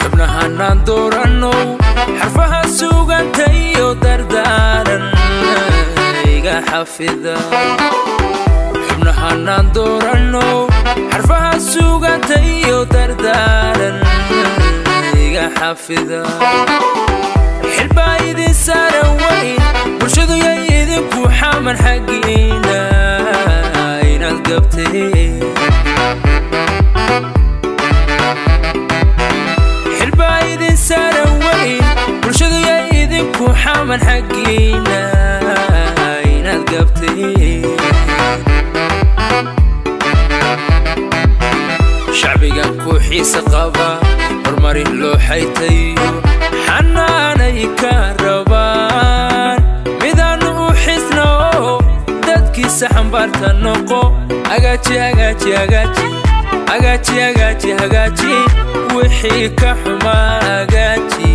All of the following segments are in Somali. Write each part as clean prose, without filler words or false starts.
Xubnahanaan doorannow, xarfaha suganta iyo dardaaran iga xafida. Xubnahanaan doorannow, xarfaha suganta iyo dardaaran iga xafida. Xilbaa idin saaran weyn, bulshadu yay idinku xaman xaggiina inaad gabteen. Xilbaa idin saaran weyn, bulshadu yay idinku xaman xaggiina inaad gabteen. Shacbigan ku xiise qaba, horumarin loo xaytayo, xanaanay ka rabaan. Midaannu u xisna oo dadkiisa xambaarta noqo. Hagaaji, hagaaji, hagaaji, hagaaji, hagaaji, hagaaji wixii ka xumaa, hagaaji.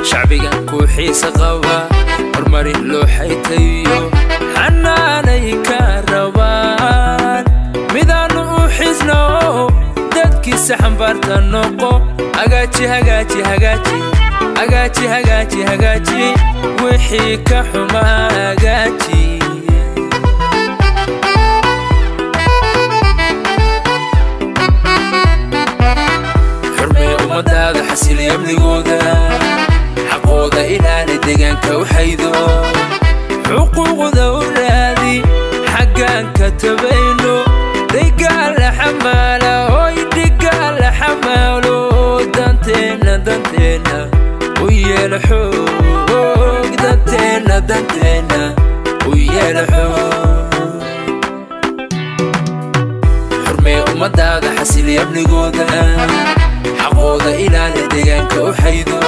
Shacbigan ku xiise qaba, horumarin loo xaytayo, xanaanay ka rabaan. Midaannu u xisna oo dadkiisa xambaarta noqo. Hagaaji, hagaaji, hagaaji, hagaaji, hagaaji, hagaaji wixii ka xumaa, hagaaji. Xurmee ummadaada, xasili amnigooda, xaqooda ilaali, deegaanka u xaydo, xuquuqda u raadi. Xaggaan ka tabayno dhigaala xamaala, hoy dhigaala xamaalo. Danteenna, danteenna u yeela xoog. Danteenna, danteenna u yeela xoog. Xurmee ummadaada, xasili amnigooda, xaqooda ilaali, deegaanka u xaydo,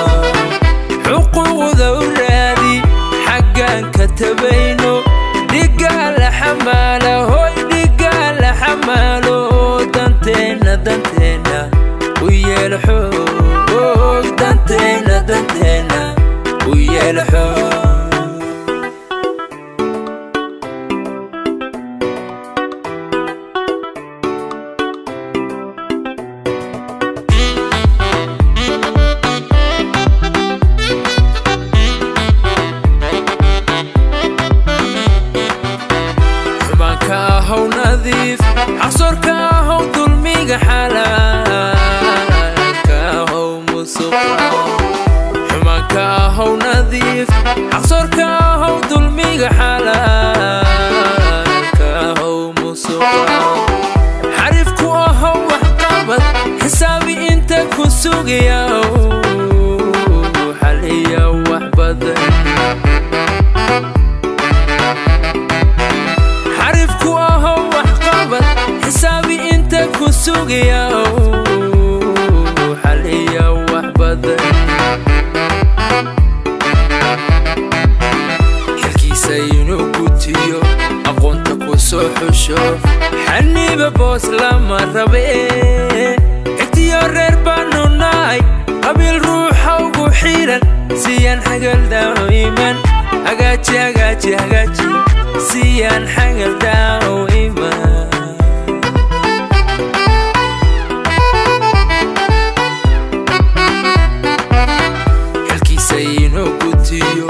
xuquuqda u raadi. Xaggaan ka tabayno dhigaala xamaala, hoy dhigaala xamaalo. Danteenna, danteenna u yeela xoog. Danteenna, danteenna u yeela xoog. Xumaanka ahow nadiif, xaqsoorka ahow, dulmiga xalaalka ahow, musuqa. Xumaanka ahow nadiif, xaqsoorka ahow, dulmiga xalaalka ahow, musuqa. Xariifku ahow waxqabad, xisaabi inta ku sugaya, xaliya wax badan. Xariifku ahow waxqabad, xisaabi inta ku sugaya, xaliya wax badan. Xilkiisa inuu gutiyo, aqoonta ku soo xusho, xaniiba boos lama rabe. Xigtiyo reer baanu nahay, qabiil ruuxa ugu xiran siyaan xagal daawo iman. Hagaaji, hagaaji, hagaaji, siyaan xagal daawo iman. Xilkiisa inuu gutiyo,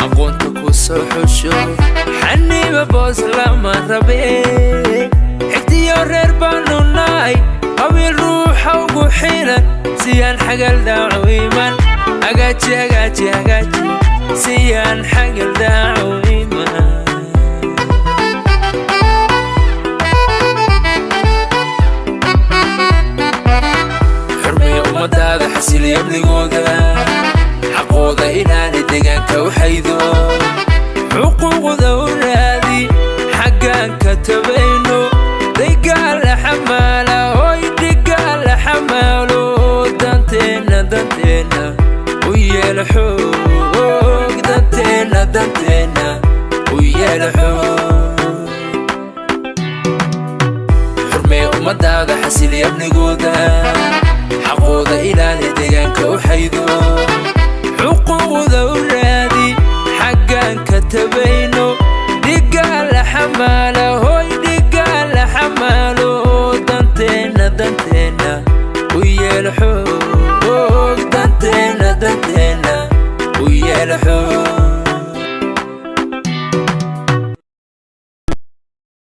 aqoonta ku soo xusho, xaniiba boos lama rabe. Xigtiyo reer baanu nahay, qabiil ruuxa ugu xiran siyaan xagal daaco iman. Hagaaji, hagaaji, hagaaji, siyaan xagal daaco iman. Xurmee ummadaada, xasili amnigooda, xaqooda ilaali, deegaanka u xaydo, xuquuqda u raadi. Xaggaan ka tabayno dhigaala xamaala, hoy dhigaala xamaalo. Danteenna, danteenna u yeela xoog. Danteenna, danteenna u yeela xoog. Ummadaada xasili amnigooda, xaqooda ilaali, deegaanka u xaydo, xuquuqda u raadi. Xaggaan ka tabayno dhigaa la xamaala.